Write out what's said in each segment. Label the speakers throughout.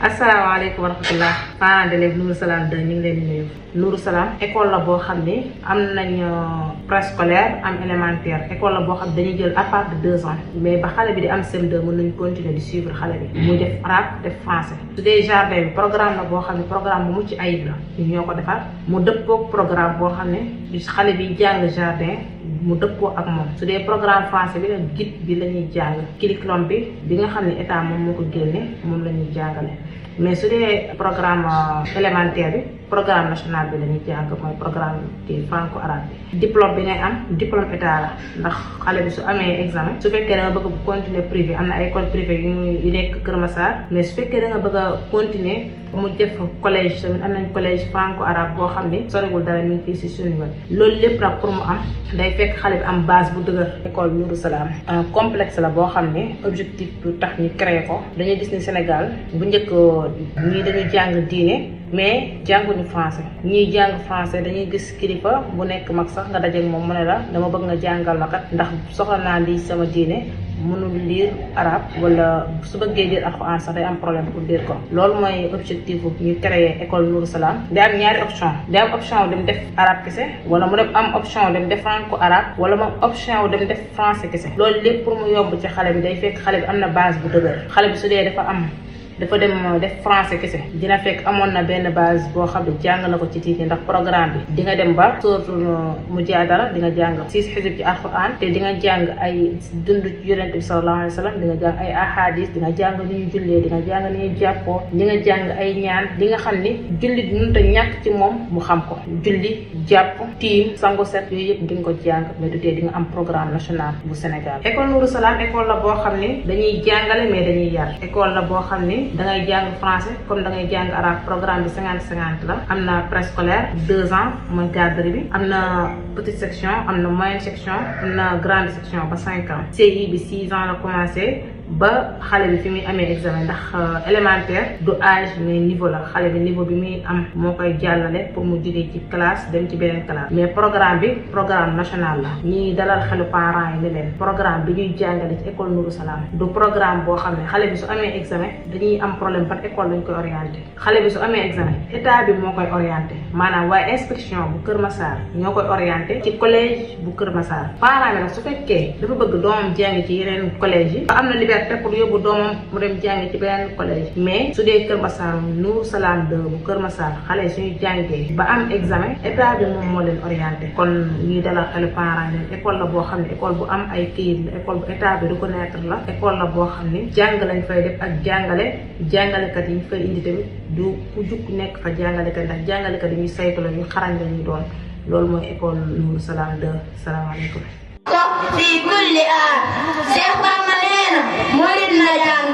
Speaker 1: asalaamaaleykum wa rahmatulah. parents d'élèves Nourou Salam 2 ñu ngi leen di nuyu. Nourou Salam école la boo xam ne am nañ préscolaire am élémentaire école la boo xam ne dañuy jël à part de 2 ans mais ba xale bi di am CM2 mën nañu continuer di suivre xale bi muy def arabe def français. su dee jardin bi programme la boo xam ne programme bu mucc ayib la ñu ñoo ko defar mu dëppoo programme boo xam ne xale bi jàng jardin mu dëppoo ak moom. su dee programme français bi la guide bi la ñuy jàng curriculum bi nga xam ne état moom moo ko génne moom la ñuy jàngale. mais su dee programme élémentaire bi programme national bi la ñuy jàng mooy programme kii franco arabe bi. diplôme bi ngay am diplôme état la ndax xale bi su amee examen su fekkee da nga bëgg a continuer privé am na ay école privée yu nekk Kër Massar mais su fekkee da nga bëgg a continuer mu def collège tamit am nañ collège franco arabe boo xam ne soriwul dara mi ngi fii si suñu wet loolu lépp nag pour mu am day fekk xale bi am base bu dëgër. école Nourou Salam complexe la boo xam ne objectif bu tax ñu créé ko dañuy gis ni Sénégal bu njëkk ñii dañuy jàng diine mais jànguñu français ñii jàng français dañuy gis kilifa bu nekk mag sax nga dajeeg moom mu ne la dama bëgg nga jàngal ma kat ndax soxla naa lii sama diine mënul lire arabe wala su bëggee lire alxuraan sax day am problème pour lire ko. loolu mooy objectif bu ñu créé école Nourou Salam. day am ñaari option day am option dem def arabe kese wala mu dem am option dem def franco arabe wala moom option dem def français kese. loolu lépp pour mu yomb ci xale bi day fekk xale bi am na base bu dëgër. xale bi su dee dafa dem def français kese dina fekk amoon na benn base boo xam ne jàng na ko ci tiiti ndax programme bi di nga dem ba suratul mujaadala di nga jàng 6 xisib ci alquran te di nga jàng ay dund yonent bi sallallahu alayhi wa sallam di nga jàng ay ahadis di nga jàng ni ñu jullee di nga jàng ni ñu jàppoo di nga jàng ay ñaan di nga xam ni jullit mënut a ñàkk ci moom mu xam ko julli jàpp tiim sangu set yooyu yëpp di nga ko jàng mais du tee di nga am programme national bu Sénégal. école Nourou Salam école la boo xam ne dañuy jàngale mais dañuy yar école la boo xam ne da ngay jàng français comme da ngay jàng arabe programme bi 50-50 la am na préscolaire 2 ans mooy garderie bi am na petite section am na moyenne section am na grande section ba 5 ans CI bi 6 ans la commencé ba xale bi fi muy amee examen ndax élémentaire du âge mais niveau la xale bi niveau bi muy am moo koy jàllale pour mu jógee ci classe dem ci beneen classe mais programme bi programme national la ñi dalal xelu parents yi ne leen programme bi ñuy jàngale ci école Nourou Salam du programme boo xam ne xale bi su amee examen dañuy am problème par école lañ koy orienté xale bi su amee examen état bi moo koy orienté maanaam waaye inspection bu Kër Massar ñoo koy orienté ci collège bu Kër Massar parents bi nag su fekkee dafa bëgg doomam jàng ci yeneen collège yi am na liberté pour yóbbu doomam mu dem jàng ci beneen collège mais su dee Kër Massar Nourou Salam 2 bu Kër Massar xale suñu jàngee ba am examen état bi moom moo leen orienté kon ñuy dalal xelu parents yi école la boo xam ne école bu am ay këyit la école bu état bi reconnaître la école la boo xam ne jàng lañ fay def ak jàngalekat yi ñu fay indi tamit du ku jukk nekk fa jàngalekat ndax jàngalekat yi ñuy saytu la ñu xarañ la ñuy doon loolu mooy école Nourou Salam 2 salaamaaleykum.
Speaker 2: fi kulli aan Cheikh Bamba neena murid na jàng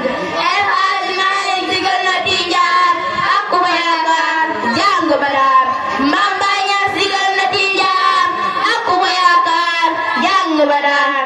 Speaker 2: El Hadji Malick digal na Tijaan ak ku ko yaakaar jàng ba daan Mame Baye Niass digal na Tijaan ak ku ko yaakaar jàng ba daan